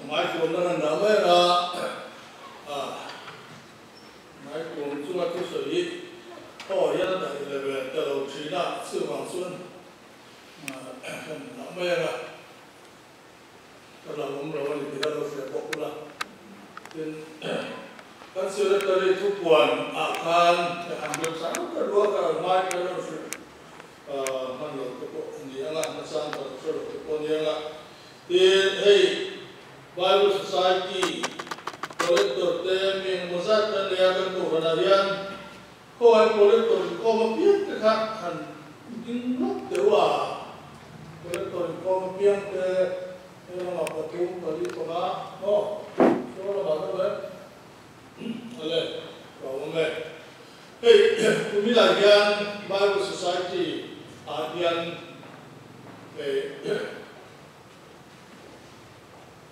Microphone na kan dah mai anga microphone chunga thusawi hi thaw hian a daih leh ve ta lo thin a, chuvang chuan kan dah mai anga ka lo awm lo a ni tih kha lo hria bawk ula. Tin, kan secretary thupuan ah khan ka han remchang ka duh a, ka rawn ngaithla a, rawn hrilh hman lo te pawh a ni ang a, hmasang ka lo hre lo te pawh a ni ang a. Tin, hei Bible Society Collector te mi engemaw zat kan nei a, kan kohhranah hian khawngaih Collector inkhawm apiang te kha han ding lawk deuh a, Collector inkhawm apiang te hei lamah pathum, pali, panga maw saw lamah deuh e. Ale, ka awm e. Hei, kuminah hian Bible Society ah hian hei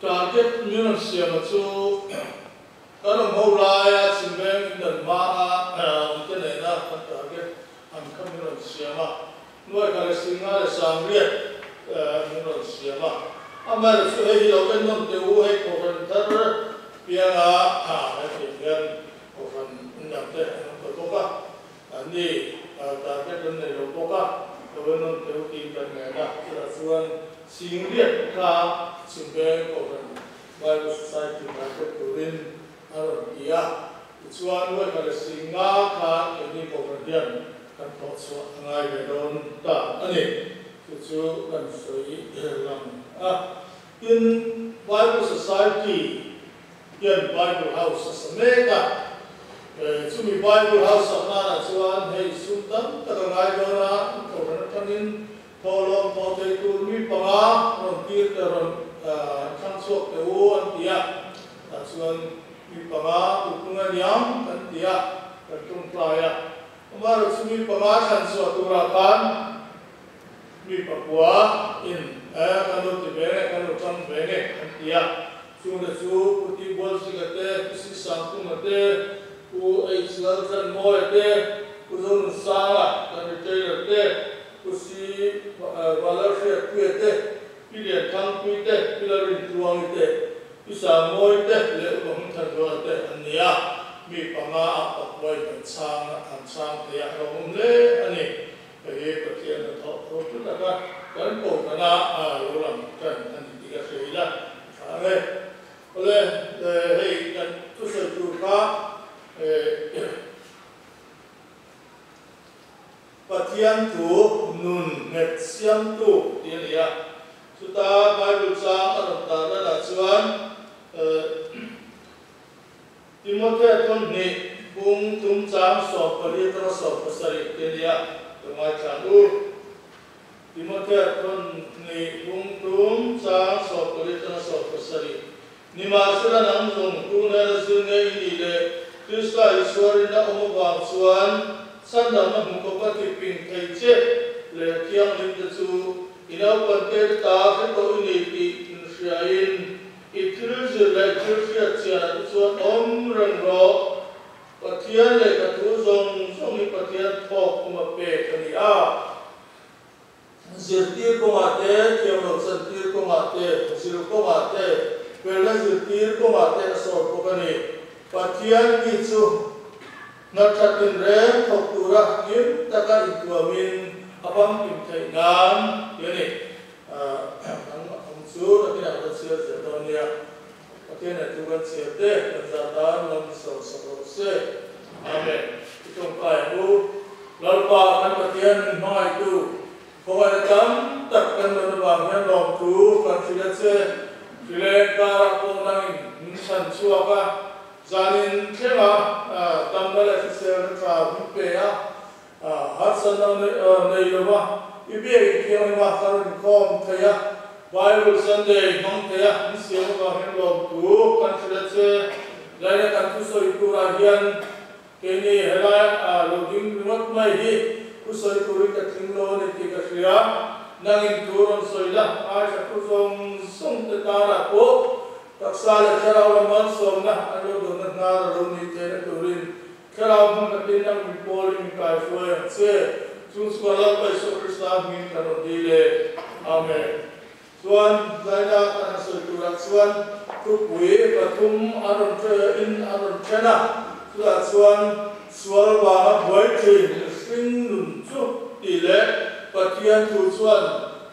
target min rawn siama chu kan awm ho laia Chhimveng in dan hma a awm te nena kan target ang kha min rawn siam a, nuai kha leh singa leh sangriat min rawn siam a. Amaherawhchu hei hi lo en nawn teh u, hei Kohhran thar pianga hetiang hian Kohhran indan te an awm ta bawk a, anni target an nei lo bawk a, lo en nawn teh u tiin kan ngen a, chutah chuan Singriat kha Chhimveng Kohhran Bible Society target turin a rawn ti a, tichuan Uaikha leh Singa kha keini Kohhran hian kan thawh chhuah a ngai ve dawn ta a ni. Chu chu kan sawi lang a. Tin, Bible Society hian Bible House a sa mek a, chumi Bible House sak nanah chuan hei sum tam tak a ngai dawn a, Kohhran atangin thawhlawm thawh thei tur mi panga rawn tir te rawn thlang chhuak teh u an ti a, tah chuan mi panga tupung a niang kan ti a, kan tawngtai a. Amaherawhchu chu mi panga thlan chhuah turah khan Mi pakua in kan lo ti ve nge, kan lo tang ve nge an ti a. Chungte chu Pu Ti Bualzinga te, Pu Si Sangtunga te, Pu H Laltlanmawia te, Pu Zonunsanga kan retailer te, Pu Si Valalhriatpuia te, Pi Lianthangpui te, Pi Lalrintluangi te, Pi Sangmawii te leh Upa Hmingthanzuala te an ni a. Mi panga ah pakua in an chhang an chhang thei a, a lo awm hle a ni. Hei hi Pathian hnathawh ropui taka kan kohhrana lo lang tan a ni tih ka hria ila a tha ang e. Awle, hei kan thusawi tur kha Pathian thu nun nghet siamtu tih a ni a. Chuta Bible chang a rawn tar lanah chuan Timothea thawmhnih bung tum chang 14 atanga 17 te nia ka ngaithla ang u. Timothea thawmhnih bung tum chang 14 atanga 17. Nimahsela nang zawng tu hnena zir nge i nih leh Krista Isua rinna awm avang chuan chhandamna hmu khawpa tiping thei che leh thianghlim te chu i naupangte te ta hre tawh i ni tih inhriain I thil zir leh thil hriat chianah te chuan awm reng rawh. Pathian lehkha thu zawng zawng hi Pathian thawk kuma pek a ni a. Zirtir kawngah te, thiamlo chantir kawngah te, zir kawngah te, felna zirtir kawngah te a sawt bawk a ni. Pathian mi chu hna that inreng thawk tura hlim taka intuamin a famkim theih nan ti a ni. Kan awm chu nakinah kan chhiar zel dawn nia. Pathian leh thu kan chhiar te kan zah tan lam sawi sak rawh se. Amen. I tawngtai ang u. Lalpa kan Pathian min hmangaihtu, khawngaihna tam tak kan rawn avang hian lawmthu kan hrilh a che. Hrileng karah pawh nangin min chhan chhuak a, zanin thlenga damna leh hriselna tha min pe a. Harsatna nei lova i biak in thianghlim a, ka rawn khawm thei a, Bible Sunday hmang thei a, min siam avangin lawmthu kan hrilh a che. Laina kan thusawi turah hian keini helai lo ding ringawt mai hi thusawi turin ka tling lo a ni tih ka hria. Nangin thu rawn sawi la, ngaithla thu zawng zawng te tarah pawh taksa leh thlarau lam malsawmna an lo dawnna hnar a lo nih theihna turin Thlarau hmun takin nang min pawl in min kai hruai ang che. Chung chuan Lalpa Isua Krista hmingin kan rawn dil e. Amen. Chuan Zaina kan han sawi turah chuan. Thupui pathum a rawn in a rawn then a, chutah chuan sual vanga buai thin mihring nun chu tih leh Pathian thu chuan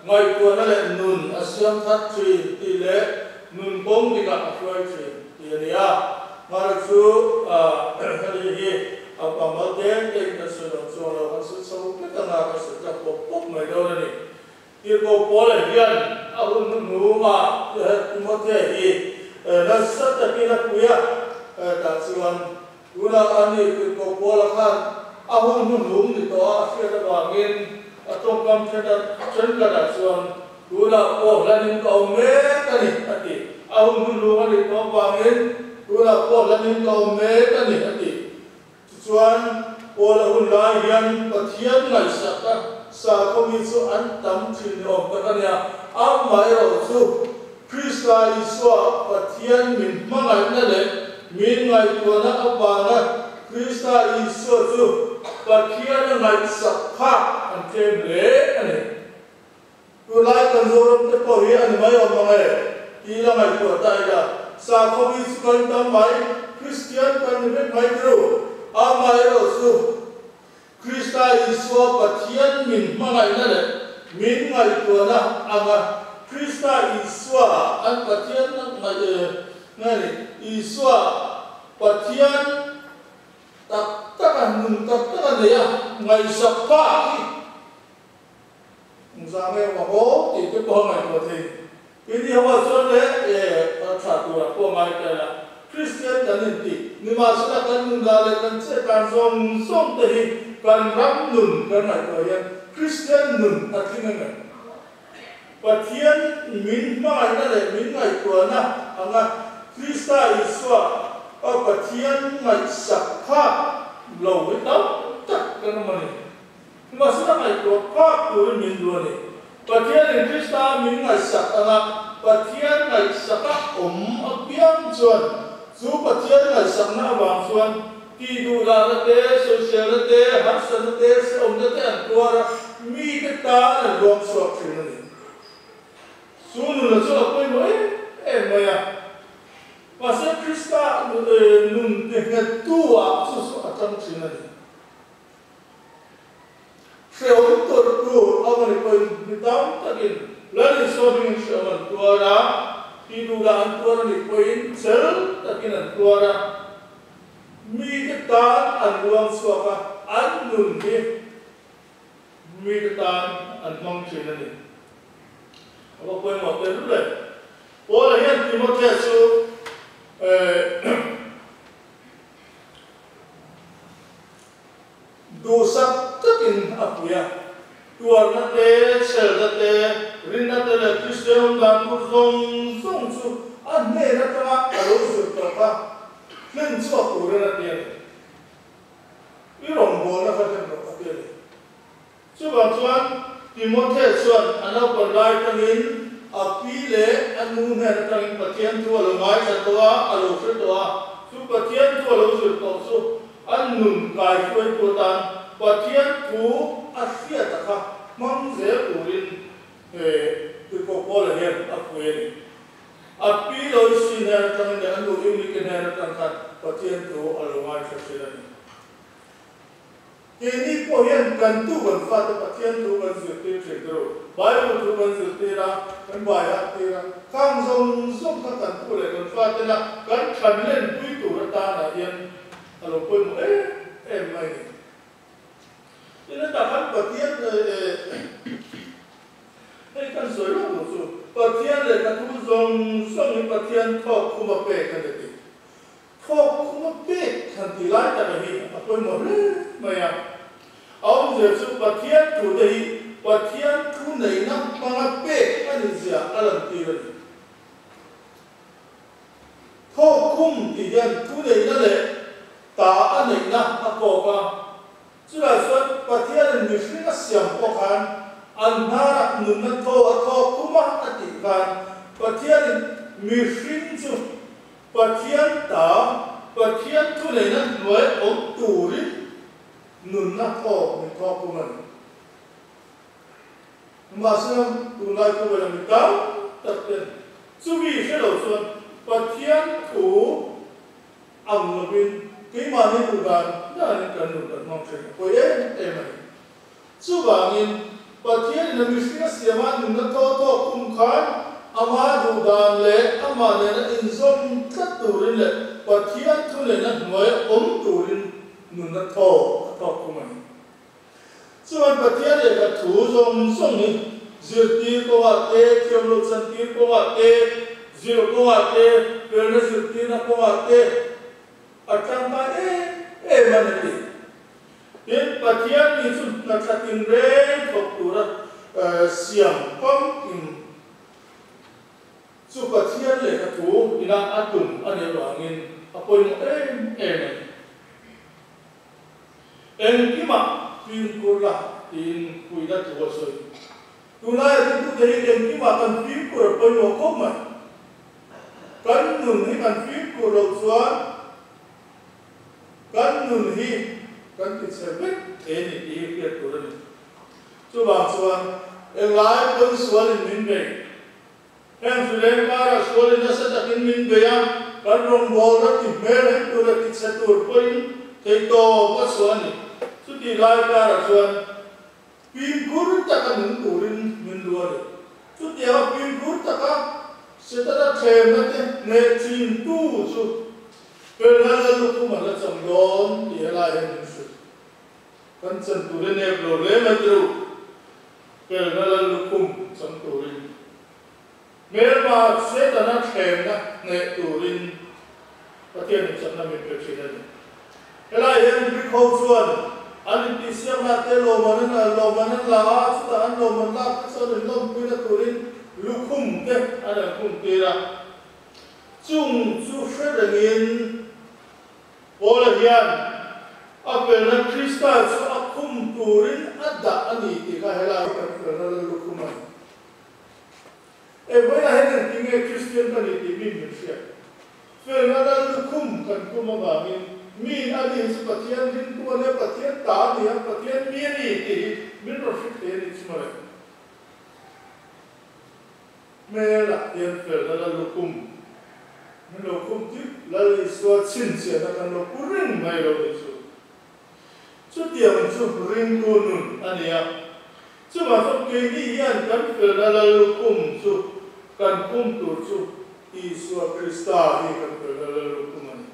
ngaihtuahna leh nun a siam that thin tih leh nun kawng dikah a hruai thin tih a ni a. Hmar chu hei hi a pamal teng tengin kan sawi lo chuang lo, kan sawi chho vek anga kan sawi tlak pawp pawp mai dawn a ni. Tirhkoh Paula hian a hun hnuhnungah Timothea hi nasa takin a pui a, tah chuan tunah ani Tirhkoh Paula khan a hun hnuhnung ni tawh a a hriat avangin a tawngkam thenkhatah chuan tunah pawh hlanin ka awm mek a ni a ti. A hun hnuhnung a nih tawh avangin tunah pawh hlanin ka awm mek a ni a ti. Tichuan, Paula hun lai hian Pathian ngaihsak a sakhaw mi chu an tam thin ni awm tak a nia. Amaherawh chu, Krista Isua Pathian min hmangaihna leh min ngaihtuahna avanga Krista Isua chu Pathian a ngaihsak phak an tlem hle a ni. Tunlai kan Zoram te pawh hi a ni mai awm ang e, ti ila ngaihtuah ta ila, sakhaw mi chu kan tam mai, Kristian kan ni vek mai tiro, amaherawh chu Krista Isua Pathian min hmangaihna leh min ngaihtuahna anga Krista Isua an Pathian ngaih ni, Isua Pathian tak taka nun tak taka nei a ngaihsak phak hi. Zang em a haw tih te pawh a ngaihtuah thei. Keini ho ah chuan le e a tha turah pawh a ngai ta ila, Kristian kan inti, nimahsela kan nun dah leh kan chet dan zawng zawng te hi kan ram nun kan ngaihtuah hian Kristian nun a tling a ngei. Pathian min hmangaihna leh min ngaihtuahna anga Krista Isua a Pathian ngaihsak phak lo hi tam tak kan awm a ni. Mahsela ngaihtuah phak turin min duh a ni. Pathianin Krista min ngaihsak anga Pathian ngaihsaka awm apiang chuan chu Pathian ngaihsakna avang chuan tihduhdahna te, sawiselna te, harsatna te, hrehawmna te an tuar a, mite tan an ruang chhuak thin a ni. Chu nuna chu a pawimawh em em mai a. Mahse Krista nun ti nghettu ah chu chu a tang thin a ni. Hrehawm tuartu a awm a ni pawhin mi tam takin Lal Isua hmingin hrehawm an tuar a, ti duhlah an tuar a nih pawhin chel takin an tuar a, mite tan an luang chhuak a, an nun hi mite tan an hmang thin a ni. A va pawimawh tehlul e. Paula hian Timothea chu Duhsak takin a pui a, tuarna te, chhelna te, rinna te leh Kristian awm dan tur zawng zawng chu a hnen atanga a lo zir tawp a, hlen chhuak turin a ti a ni. I rawngbawlna kha hlen rawh a ti a ni. Chuvang chuan Timothea chuan a naupan lai atangin a pi leh a nu hnen atangin Pathian thu a lo ngaithla tawh a, a lo hre tawh a. Chu Pathian thu a lo zir tawh chu a nun kaihruaitu atan Pathian thu a hriat a kha hmang zel turin he Tirhkoh Paula hian a pui a ni. A pi Loisi hnen atangin leh a nu Eunike hnen atang khan Pathian thu a lo ngaithla thin a ni. Keini pawh hian kan tu kan fate Pathian thu kan zirtir thin te ru. Bible thu kan zirtir a, kan bai hat tir a, khang zawng zawng kha kan tu leh kan fatena kan than lenpui tur atanah hian a lo pawimawh em em mai a ni. Tin hetah khan Pathian hei kan sawi lawk lo chu Pathian lehkha thu zawng zawng hi Pathian thawk khuma pek a ni tih. Thawk khuma pek han tih lai taka hi a pawimawh hle mai a. A awmzia chu Pathian thute hi Pathian thu neihna hmanga pek a nih zia a lantir a ni. Thawk khum tih hian thu neihna leh ta a neihna a kawk a. Chulai chuan Pathianin mihring a siam pawh khan an hnarah nunna thaw a thawk khum a a tih khan Pathianin mihring chu Pathian ta, Pathian thuneihna hnuai awm turin nunna thawk min thawk khum a ni. Mahse, tunlai khawvela mi tam tak ten chumi hre lo chuan Pathian thu ang lovin keimahni duh dan danin kan nun kan hmang thin a pawi em em a ni. Chuvangin, Pathianin a mihring a siama nunna thaw tawk kum khan ama duh dan leh amah nena inzawm tlat turin leh Pathian thu nena hnuaia awm turin nunna thaw a thawk kum a ni. Chuan Pathian lehkha thu zawng zawng hi zirtir kawngah te, thiamloh chantir kawngah te, zir kawngah te, felna zirtirna kawngah te a tangkai em em a ni ti. Tin, Pathian ni chu hna tha tinreng thawk tura siam famkim chu Pathian lehkha thu ina a tum a nih avangin a pawimawh em em a ni. Engkimah fimkhur la tiin puihna thu a sawi. Tunlaia ringtute hi engkimah kan fimkhur a pawimawh khawp mai. Kan nun hi kan fimkhur loh chuan kan nun hi kan ti chhe vek thei a ni tih hi hriat tur a ni. Chuvang chuan englai pawn sualin min bei. Heng Zuleng karah sualin nasa takin min bei a, kan rawngbawlna ti hmel reng tur leh ti chhe tur pawhin thei tawp a chhuah a ni. Chutih lai karah chuan fimkhur taka nung turin min lu a ni. Chutianga fimkhur taka Setana thlemna te hneh thin tu chu Felna Lallukhum an la chang dawn tih helai hian min hrilh. Kan chan tur i nep lo hle mai teh u. Felna lal lukhum chang turin, hmelma Setana thlemna hneh turin Pathianin chakna min pe thin a ni. Helai hian Greek ho chuan an intihsiakna te lawmman an lawmman an la a, chutah an lawmman lak te chuan inlawmpuina turin lukhum te an han khum tir a. Chung chu hre rengin Paula hian a felna Krista chu a khum turin a dah a ni tih kha helai kan felna la lukhum a ni. Engvawiinah hian engtin nge Kristian ka ni tih mi min hriat? Felna la lukhum kan khum avangin mi a ni hi chu Pathian ringtu a nia, Pathian ta a ni a, Pathian mi a ni tih hi min rawn hre thei a nih chu mawle. Hmelah hian felna la lukhum min lo khum tir. Lal Isua chhinchhiahna kan lo pu reng mai lo ni chu. Chutiang chu ringtu nun a ni a. Chuvang chuan keini hian kan felna la lukhum chu kan khum tur chu Isua Krista hi kan felna la lukhum a ni.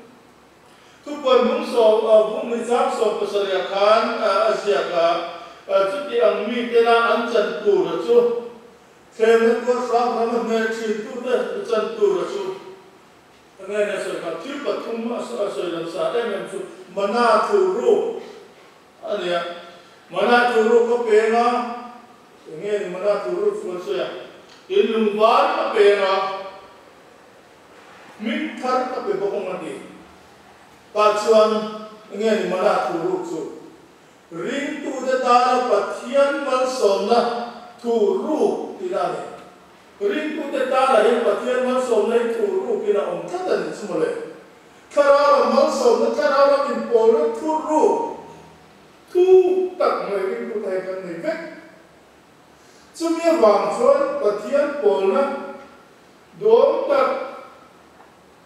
Thupuan bung sawm, bung ni chang 17 ah khan a ziak a, chuti ang mitena an chan tura chu Thlemna tuar hrang hrang a hmel thin tute chan tur a chu a nge nia sawi kha thil pathum a sawi lang sa em em chu mana thu ruk a nia. Mana thu ruk ka peng a, eng nge ni mana thu ruk chu kan sawi a, in lungvar ka peng a, hming thar ka pe bawk ang a ti. Tah chuan eng nge ni mana thu ruk chu? Ringtute tana Pathian malsawmna thu ruk tihna a ni. Ringtute tana hian Pathian malsawmna hi thu rukin a awm tlat a ni chu mawle. Thlarau lam malsawmna, thlarau lam inpawlna thu ruk, thu tak mai ringtute hian kan nei vek. Chumi avang chuan Pathian pawlna duhawm tak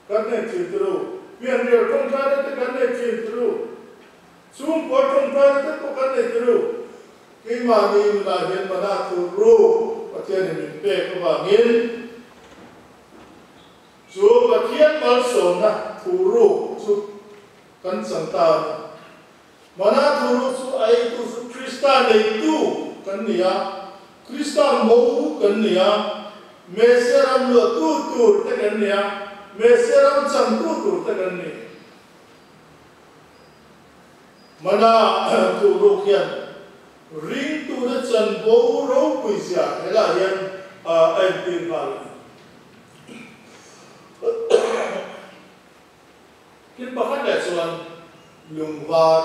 kan nei thin turu. Pianrial tawngtaina te kan nei thin turu. Chhungkaw tawngtaina te pawh kan nei turu. Keimahni nunah hian mana tur ru Pathianin min pek avangin chu Pathian malsawmna thu ruk chu kan chang ta a ni. Mana thu ruk chu a eitu chu Krista neitu kan ni a, Krista mo kan ni a, Mesia ram luahtu tur te kan ni a, Mesia ram changtu tur te kan ni. Mana thu ruk hian ringtute chanvo ropui zia helaiah hian a entir nghal a ni. Thil pakhat leh chuan lungvar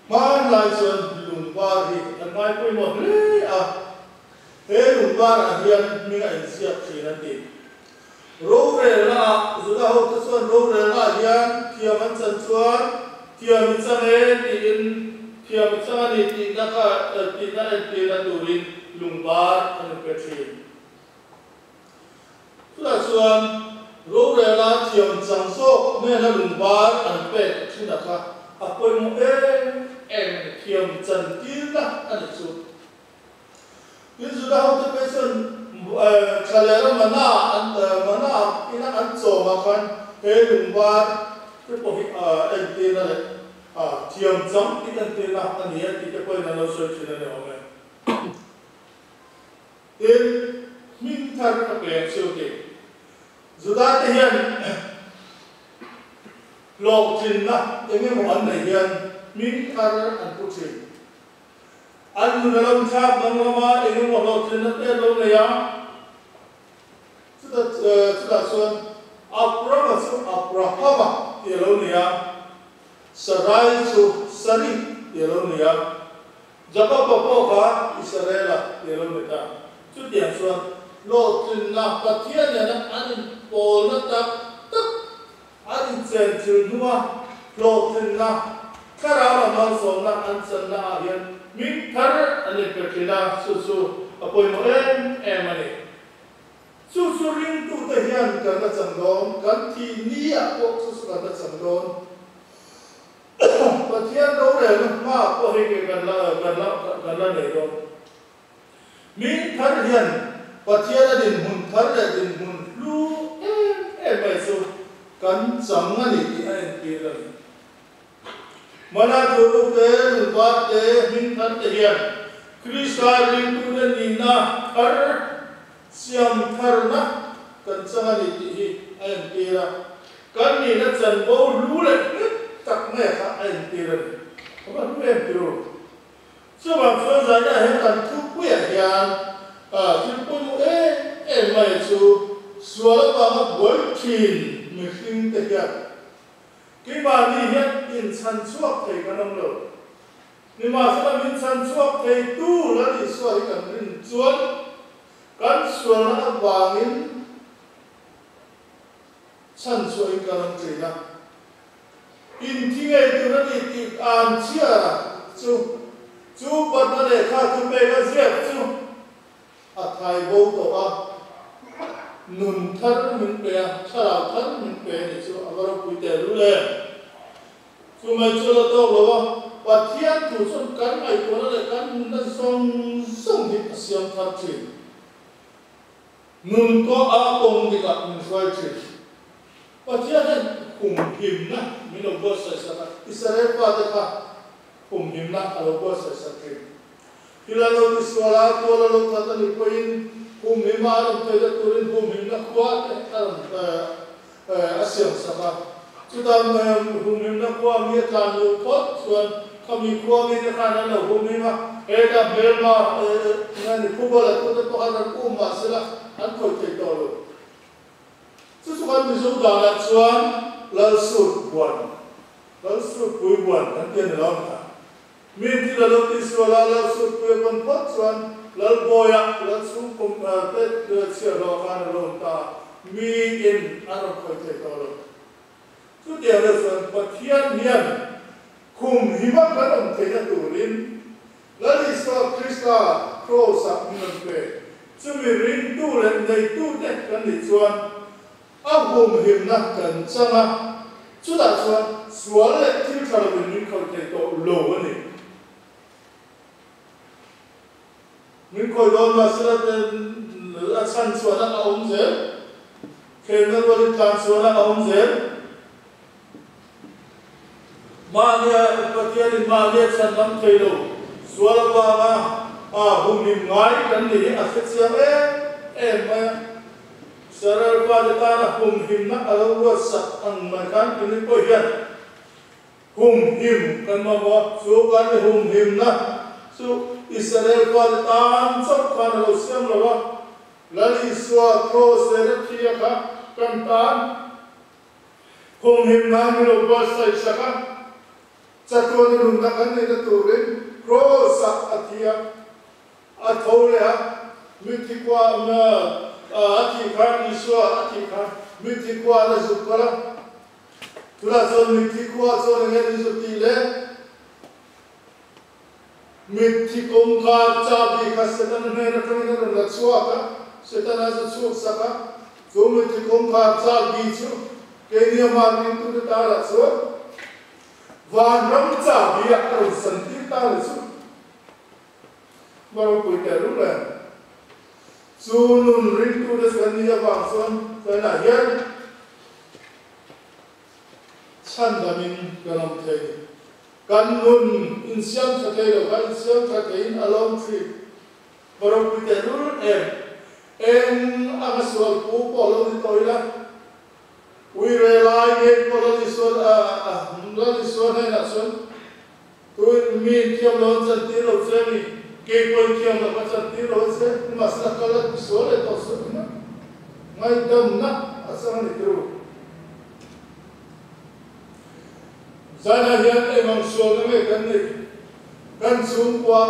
hmanlai chuan lungvar hi an ngai pawimawh hle a, he lungvarah hian hming a inziak thin an ti. Rorelna ah Juda hote chuan rorelna ah hian thiam an chan chuan thiam i chang e tiin thiam i chang a ni tihna kha tihna entirna turin lungvar an inpe thin. chuan rorela thiam chang zawk hnena lungvar an pek thin a kha a pawimawh em em a ni, thiam chan tirna a ni chu. Tin, Juda hote phei chuan thlalera mana an mana ina an chawmah khan he lungvar te pawh hi entirna leh thiam chang tih entirna a ni a tih te pawhin an lo sawi thin a ni awm e. Tin, hming thar a peng chu ti. Judate hian hlawhtlinna eng emaw an neih hian hming thar an pu thin. An nun a lo thlak danglam a, eng emaw hlawhtlinna te an lo nei a. Chutah chutah chuan Abrama chu Abrahama tih a lo ni a, Sarai chu Sari tih a lo ni a. Jakoba pawh kha Israela tih a lo ni ta. Chutiang chuan hlawhtlinna Pathian nena an inpawlna tak tak, an inchen thil hnua hlawhtlinna, thlarau lam malsawmna an channa ah hian hming thar an inpe thin a, chu chu a pawimawh em em a ni. Chu chu ringtute hian kan la chang dawn, kan thih ni ah pawh chu chu kan la chang dawn. Pathian rorelna hma pawh hei ke kan la kan la kan la nei dawn. Min thar hian Pathian a dinhmun thar leh dinhmun hlu em em mai chu kan chang a ni tih a entir a ni. Mana thuruk te, lungvar te, hming thar te hian Krista ringtute nihna thar Siam tharna kan chang a ni tih hi a entir a, kan nihna chanvo hlu leh nghet tak mai kha a entir a ni. A va hlu em tiro? Chuvang chuan zainah hian kan thupuiah hian thil pawimawh em em mai chu sual avanga buai thin mihring te hian keimahni hian inchhan chhuak thei kan awm lo. Nimahsela min chhan chhuak theitu Lal Isua hi kan rin chuan kan sualna avangin chhan chhuahin kan awm thin a. Inthi ngei tur a ni tih an chhiar a chu chu patna lehkha thupek a ziak chu a thai bo tawh a, nun thar min pe a, thlarau thar min pe a ni chu a va ropui tehlul em! Chu mai chu la tawk lo a, Pathian thu chuan kan ngaihtuahna leh kan nunna zawng zawng hi a siam thar thin. Nun kawng a kawng dikah min hruai thin. Pathian hian humhimna min lo buatsaih sak a, Israel fate kha humhimna a lo buatsaih sak thin. Thil a lo tisual a, tual a lo that a nih pawhin humhima a rawn theihna turin humhimna khua te a rawn a siam sak a. Chutah humhimna khua mi a tlan luh phawt chuan khami khua mite khan an lo humhim a, hetah hmelma nge ni phuba la tute pawh khan an um mah sela an khawih thei tawh lo. Chu chu kan Mizo danah chuan Lalsut buan, Lalsut pui buan kan ti a ni lo ang kha. Mi thil a lo tihsual a, Lalsutpuia pawn phawt chuan Lalbawia Lalchhungkum te chhiahhlawh khan a lo awm ta a, miin an rawn khawih thei tawh lo. Chutiang deuh chuan Pathian hian khum hima kan awm theihna turin Lal Isua Krista Kraws-ah min rawn pe. Chumi ringtu leh neitute kan nih chuan A humhimna kan chang a, chutah chuan sual leh thil tha lovin min khawih thei tawh lo a ni. Min khawih dawn mahsela a chhan chhuahna a awm zel, thlemna rualin tlan chhuahna a awm zel. Mahnia Pathianin mahnia chhan lam thei lo, sual avanga a humhim ngai kan ni hi a hre chiang em em mai a. Israel fate tana humhimna a lo ruatsak ang mai khan tuni pawh hian humhim kan mamawh a, chu kan i humhimna chu Israel fate tan chauh khan a lo siam lo a, Lal Isua Kraws leh Rathia kha kan tan Humhim nan min lo buatsaih sak a, chatuana nunna kan neihna turin Kraws-ah a thi a, a tho leh a, mitthi khua a thih khan, Isua a thih khan mitthi khua an a zuk kal a, tunah chuan mitthi khua chuan eng nge min zuk tih le? Mitthi kawngkhar chabi kha Setana hnen atangin a rawn la chhuak a, Setana chu chhuk sak a. Chu mitthi kawngkhar chahbi chu keini amah ringtute tarah chuan vanram chahbi ah a rawn san tir ta le chu. Va ropui teh lul em? Chu nun ringtute chu an nih avang chuan tunah hian chhandamin kan awm thei. Kan nun insiam tha thei lo kha insiam tha theiin a lawm thin. Va ropui teh lul em? Eng anga sual pu pawh lo ni tawh ila, ui re lai ngei pawh Lal Isua Lal Isua hnenah chuan Tuin mi inthiam lo an chantir lo che mi, kei pawh inthiam lo ka chantir lo a che, nimahsela kal a ti sual leh tawh sual ringawt. Ngaihdamna a chang a ni tiro. Zainah hian eng ang sualna nge kan neih? Kan chhungkua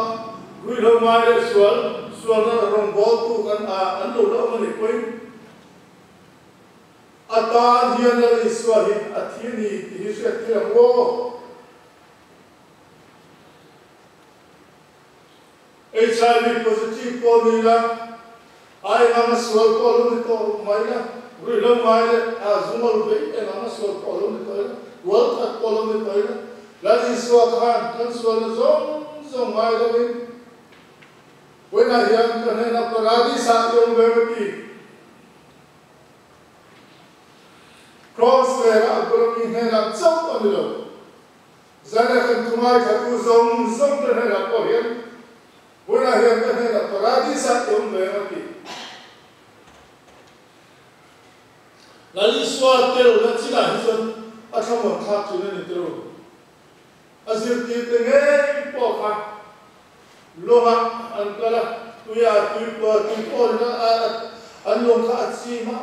ruihhlo ngai leh sual, sualna rawngbawltu kan an lo la awm a nih pawhin a tan hian Lal Isua hi a thi a ni tih hi hriat thei ang aw. HIV positive pawh ni la, ai anga sual pawh lo ni tawh mai la, ruihhlo ngai leh a zungawl vei eng anga sual pawh lo ni tawh ila, rual khat pawh lo ni tawh ila, Lal Isua khan kan sualna zawng zawng ngai lovin vawiinah hian ka hnenah Paradis-ah i awm ve ma ti? Kraws lera a bula mi hnenah chauh a ni lo. Zana kan thu ngaithla tu zawng zawng te hnenah pawh hian hmunah hian ka hnenah Paradis-ah i awm ve ang a ti. Lal Isua telna chinah hi chuan a thlamuan thlak thin a ni tiro. A zirtirte ngei pawh kha lawngah an kal a, tuia tui tui pawhin an lawng kha a chim a.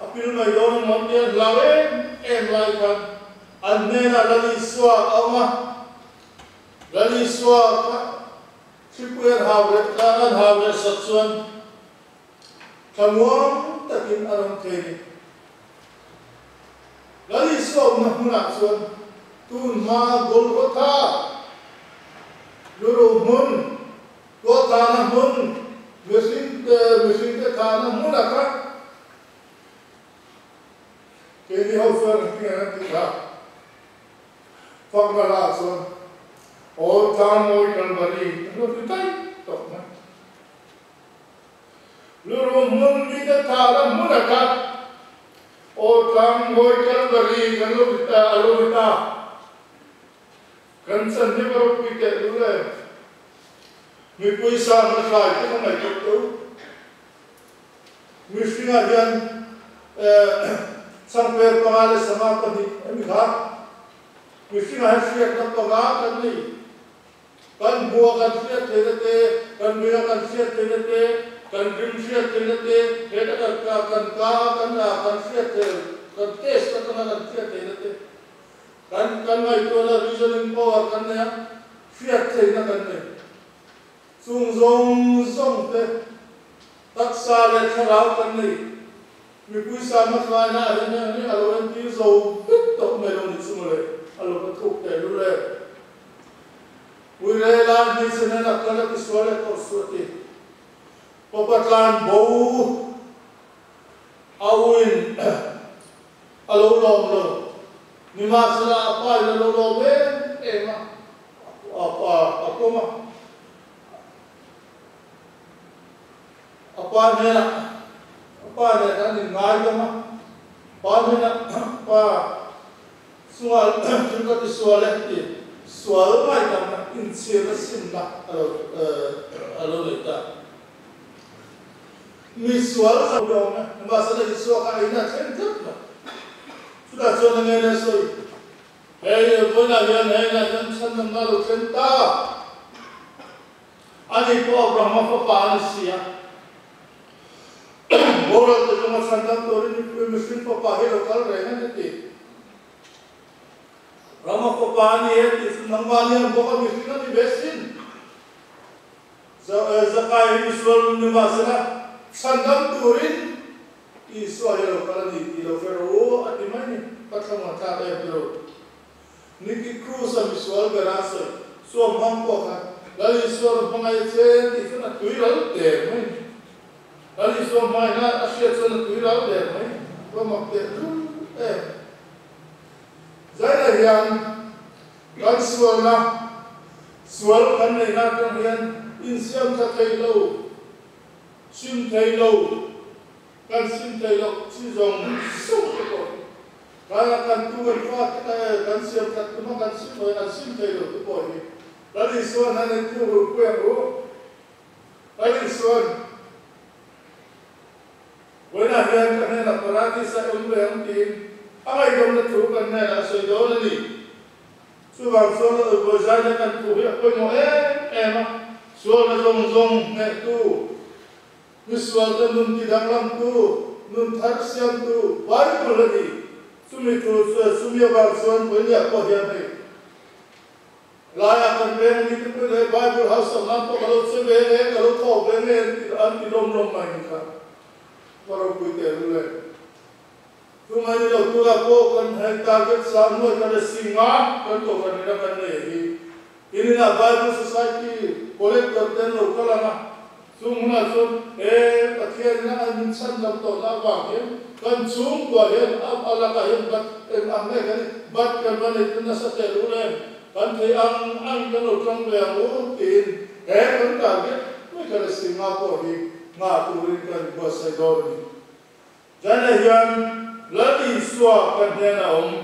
A pil mai dawn a nuam tia hlau em em lai khan an hnenah Lal Isua a awm a, Lal Isua kha thlipui an hau leh tan an hau leh sak chuan thlamuang takin a rawn thei ni. Lal Isua awmna hmunah chuan tun hma Golgotha luruh hmun, Tualthahna hmun, mihringte mihringte thahna hmun a kha keini ho chuan an tinge an ti kha. Fakna lah chuan aw tlang mawi Kalvari an lo ti daih tawh mai. Luruh hmun mite thahna hmun a kha aw tlang mawi Kalvari kan lo ti ta a lo ti ta. Kan chan hi va ropui teh lul e. Mipui sangha hlai te ka ngaihtuah teuh. Mihringah hian changper panga leh sangha pahnih a ni kha. Mihringah hian hriatna panga kan nei. Kan hmua kan hriat theihna te, kan nuia kan hriat theihna te, kan rim hriat theihna te, heta kan kan ka a kan kan hriat theih kan test atanga kan hriat theihna te. Kan kan ngaihtuahna reasoning power kan nei a, hriat theihna kan nei. Chung zawng zawng te taksa leh thlarau kan nei. Mipui sa hmahlaina ah hian heng hi a lo entir zo vek tawh mai lo ni chu mawle, a lo va thuk teh lul e. Uire lai hmeichhe nen a kal a ti sual leh tawh suh a ti. Papa tlan bo a uin A lo lawm lo. Nimahsela a pa in a lo lawm em em a, a pa a pawm a. A pa hnenah, a pa nen an inngaidam a, pa hnenah pa chungah thil ka ti sual e ti sual ngaidamna inchhirna simna a lo a lo nei ta. Mi sual a lo awm e, nimahsela Isua kha a ina thleng tlat mai. Chutah chuan enge le sawi? Hei vawiinah hian hei inah hian chhandamna a lo thleng ta. Ani pawh Abrahama fapa a ni si a. Boral te chunga chhandam turin mihring fapa hi lo kal reng a ni ti. Abrahama fapa a ni e tih chu nangmahni ang bawk a mihring a ni ve sin. Zakai hi misual ni mahsela chhandam turin Isua hi lo kal a ni tih lo hre rawh u a ti mai ni. Ka thlamuan thlak em ti lo. Nicky Cruz a misual ber a sawi suam hmang pawh khan Lal Isua rawn hmangaih a chen tih chuan a tui ral der mai ni. Lal Isua hmaina a hriat chuan a tui ral der mai va mak teh lul em. Zaina hian kan sualna sual kan neihna atang hian insiam tha thei lo, sim thei lo, kan sim thei loh chi zawng zawng te pawh hi kan kan tu kan fa te kan siam that tuma kan sim loin an sim thei lo te pawh hi Lal Isuan an entir rulpui ang u. Lal Isuan Vawiinah hian ka hnenah Paradis-a awm ve ang tiin a ngaihdawmna thu kan hnenah a sawi dawn a ni. Chuvang chuan a vawi zaina kan thu hi a pawimawh em em a, sualna zawng zawng hnehtu, misualte nun tidanglamtu, nun thar siamtu Bible a ni. Chumi thu chu chumi avang chuan vawiiniah pawh hian hei Laia kan veng mi te pawhin he Bible house ang nan pawh ka lo che ve nge, ka lo thawk ve nge an ti an ti lawm lawm mai ni kha. Ka ropui teh rul e. Chumai ni lo tunah pawh kan hei target sang hnuai kan resi nga kan kohhran ina kan nei hi. Inina Bible Society collector te an lo kal ang a, Chung hunah chuan he Pathianina a min chhan lam tawhna avang hian kan chhungkua hian a a lakah hian bat eng ang nge kan bat kan va nei ta nasa teh rul em? Kan thei ang ang kan lo tang ve ang u tiin he kan target mai kha le singa pawh hi nghah turin kan buatsaih dawn a ni. China hian Lal Isua kan hnenah a awm.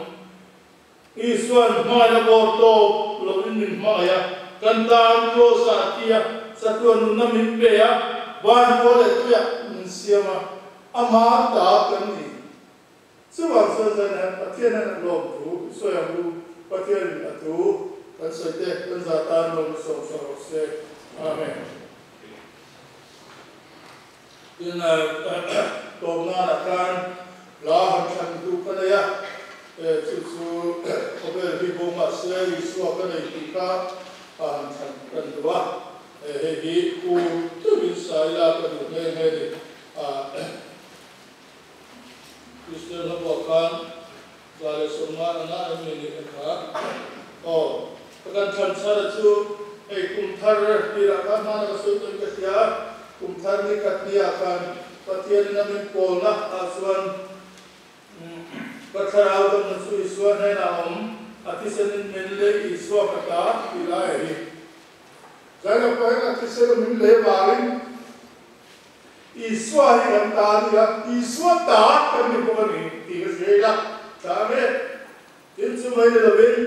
Isua'n hmaina bawr tawp loin min hmangaih a, kan tan Kraws-ah a thi a, chatuan nunna min pe a, van khua leh tuiah min siam a, amah ta kan ni. Chuvang chuan zan hian Pathian hian a lawm thu i sawi ang u, Pathianin a thu kan sawi te kan zah tan lawm i sawm sak rawh se. Amen. Tin, tawp nanah khan hla han thlan duh ka nei a, chu chu khawvel hi bo mahse Isua ka nei tih kha han thlan kan duh a, hei hi kur deuhin saila ka duh nghe nghe ni. Kristian hlabuah khan 150 anga em ni nih kha aw ka kan thlan chhar a chu hei kum thar tirah khan hmana ka sawi tawhin ka hria kum thar ni khat hniah khan Pathianin a min pawlna ah chuan ka thlarau damna chu Isua hnenah a awm a thisenin min lei Isua ka ta tih lai a hi Zaina pawh hian a thisen a min lei avangin Isua hi kan ta a ni a, Isua ta kan ni bawk a ni tih ka hria ila, tla ang e. Tin chu mai ni lovin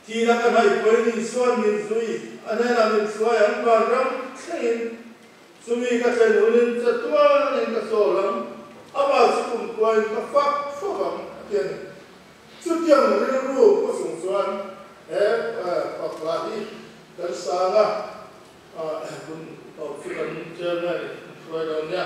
thihna ka hnaih pawhin Isua'n min zui, a hnenah min hruai ang, vanram thlengin chumi ka thlen hunin chatuanin ka chawl ang, amah chu kumkuain ka fak fak ang, a ti a ni. Chutiang rilru pu chung chuan he pakla hi kan sang a. Hun tawp chu kan chairman in hruai dawn nia.